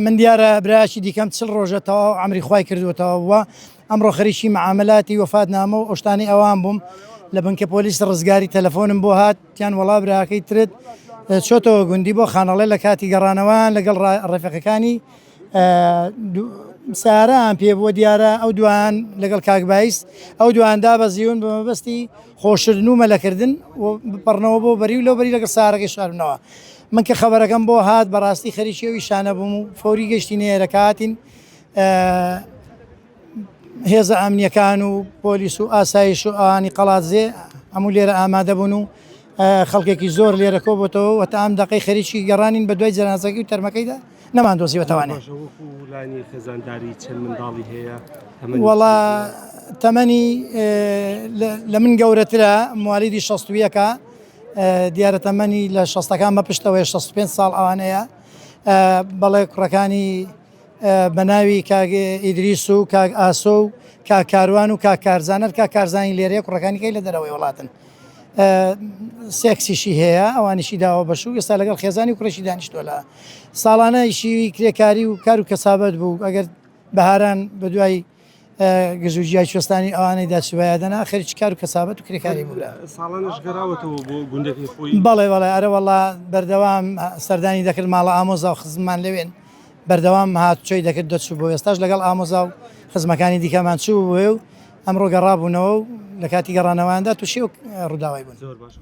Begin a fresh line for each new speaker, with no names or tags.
من دیارە برایەکی دیکەم چل ڕۆژە تەواو عەمری خوای کردووە تەواو بووە ئەمڕۆ خەریکی مەعامەلاتی وەفات نامە و ئەوشتانەی ئەوان بووم لە بنکە پۆلیس ڕزگاری تەلەفۆنم بۆ هات تیان وەڵا براکەی ترت چۆتەوە گوندی بۆ خانەڵێ لە کاتی گەڕانەوەیان لەگەڵ ڕێفەقەکانی ساران پێ بووە دیارە ئەو دوان لەگەڵ کاک بایس ئەو دوان دابەزیون بە مەبەستی خۆشردن و مەلەکردن و بپەڕنەوە بۆ بەری و لەو بەری لەگەڵ سارەکەی شارنەوە من کە خەبەرەکەم بۆ هات بەڕاستی خەریکی ئەو ئیشانە بووم و فەوری گەشتینە ئێرە کە هاتین هێزە ئەمنیەکان و پۆلیس و ئاسایش و ئەوانی قەڵادزێ هەموو لێرە ئامادە بوون و خەڵکێکی زۆر لێرە کۆ بۆتەوە و تا ئەم دەقەی خەریکی گەڕانین بە دوای جەنازەکەی و تەرمەکەیدا نەمان دۆزیوەتەوانێ.
باشە وەکو لانی خێزانداری چەند منداڵی هەیە؟ تەمەنی
وەڵا
چەندە؟
تەمەنی لە من گەورەترە موالیدی 61ە دیارە تەمەنی لە شەستەکان بە پشتەوەیە 65 ساڵ ئەوانەیە بەڵێ کوڕەکانی بە ناوی کاک ئیدریس و کاک ئاسۆ و کاک کاروان و کاک کارزان هەر کاک کارزانی لێرەیە کوڕەکانی کەی لە دەرەوەی وڵاتن سێکسیشی هەیە ئەوانیشی داوە بەش و ئێستا لەگەڵ خێزانی و کوڕێکی دانیشتووە لە ساڵانە ئیشی کرێکاری و کار و کەسابەت بوو ئەگەر بەهاران بە دوای گژوگیای کوێستانی ئەوانەی داچووایە دەنا خەریکی کار و کەسابەت و کرێکاری بوو.
ساڵانەش گەڕاوەتەوە بۆ گوندەکەی خۆی؟
بەڵێ بەڵێ ئەرە وەڵا بەردەوام سەردانی دەکرد ماڵە ئامۆزا و خزممان لەوێن بەردەوام هاتوچۆی دەکرد دەچوو بۆ ئێستاش لەگەڵ ئامۆزا و خزمەکانی دیکەمان چوو بۆێ و ئەمڕۆ گەڕابوونەوە و لە کاتی گەڕانەوەیاندا تووشی ئەو ڕووداوەی بوون.
زۆر باشە.